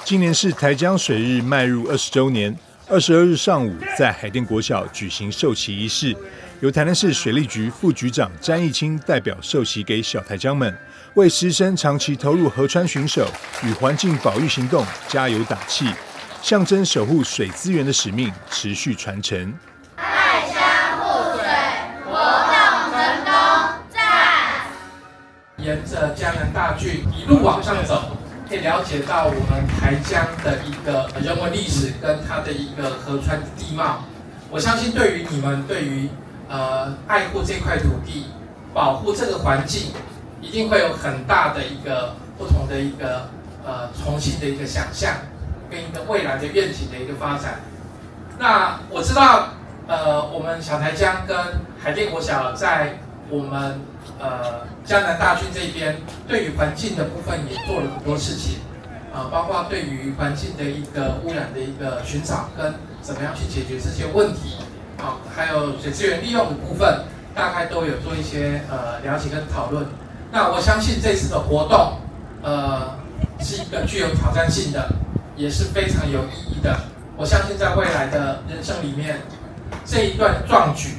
今年是台江水日邁入20週年，22日上午在海淀國小舉行授旗儀式，由台南市水利局副局長詹義清代表授旗給小台江們，為師生長期投入河川巡守與環境保育行動加油打氣，象徵守護水資源的使命持續傳承。愛鄉護水活動成功，讚！沿着江南大郡一路往上走，可以了解到我們台江的一個人文歷史跟它的一個河川地貌。我相信對於你們，對於愛護這塊土地、保護這個環境，一定會有很大的一個不同的一個重新的一個想象，跟一個未來的願景的一個發展。那我知道，我們小台江跟海淀國小在我們江南大郡這邊，對於環境的部分也做了很多事情，啊，包括對於環境的一個污染的一個尋找跟怎麼樣去解決這些問題，啊，還有水資源利用的部分，大概都有做一些了解跟討論。那我相信這次的活動，是一個具有挑戰性的，也是非常有意義的。我相信在未來的人生裡面，這一段壯舉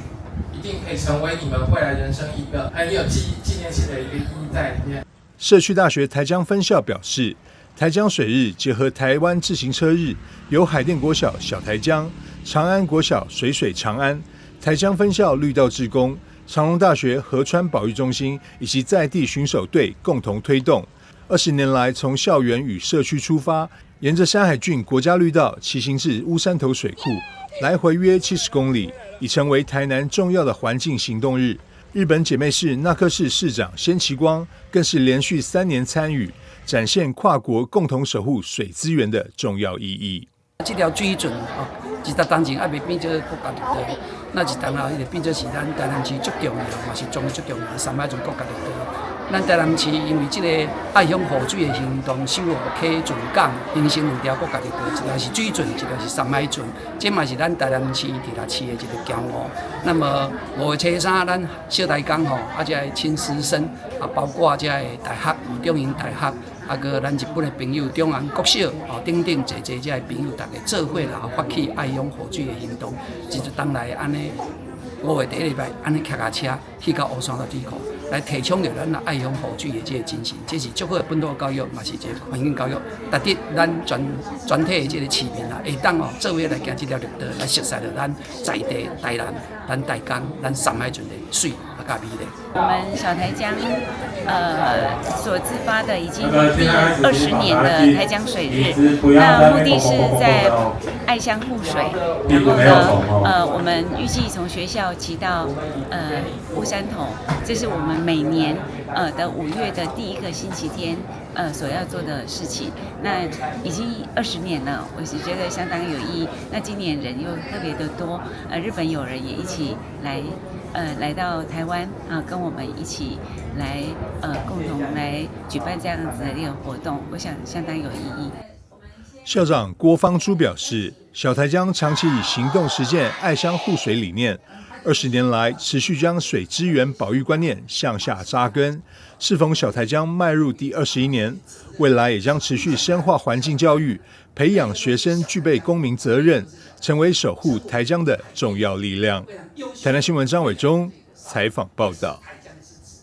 一定可以成為你們未來人生一個很有紀念性的一個意義在裡面。社區大學台江分校表示，台江水日結合台灣自行車日，由海淀國小小台江、長安國小水水長安、台江分校綠道志工、長榮大學河川保育中心以及在地巡守隊共同推動。20年來，從校園與社區出發，沿着山海郡國家綠道騎行至烏山頭水庫，來回約70公里，已成為台南重要的環境行動日。日本姐妹市那珂市市長仙崎光更是連續3年參與，展現跨國共同守護水資源的重要意義。這條水圳哦，20冬前還未變做國家綠道，那一冬後，伊就變做是咱台南市足重要，嘛是全國足重要的三海圳國家綠道。咱台南市因為這個愛鄉護水的行動，守護溪圳港，形成兩條國家綠道，一條是水圳，一條是三海圳，這嘛是咱台南市佇咧市的一個驕傲。那麼5月初3，咱小台江吼，啊，這個親師生啊，包括這個大學中營大學，啊，閣咱日本的朋友中安國小哦等等濟濟這個朋友，大家做伙來發起愛鄉護水的行動，一直當來按呢5月第一禮拜，按呢騎腳車去到烏山頭水庫，來提倡著咱愛鄉護水的這個精神，這是足好的本土教育，嘛是一個環境教育，值得咱全體的這個市民啊，會當哦做伙來行這條綠道，來熟悉著咱在地台南、咱台江、咱三海圳的水啊佮美麗。我們小台江所自發的已經第二十年的台江水日，那目的是在愛鄉護水，然後呢，我們預計從學校騎到烏山頭，這是我們每年的5月的第一個星期天所要做的事情。那已經二十年了，我是覺得相當有意義。那今年人又特別的多，日本友人也一起來。來到台灣啊，跟我們一起來共同來舉辦這樣子的一個活動，我想相當有意義。校長郭芳珠表示，小台江長期以行動實踐愛鄉護水理念，20年來持續將水資源保育觀念向下扎根。適逢小台江邁入第21年，未來也將持續深化環境教育，培養學生具備公民責任，成為守護台江的重要力量。台南新聞張偉忠採訪報道。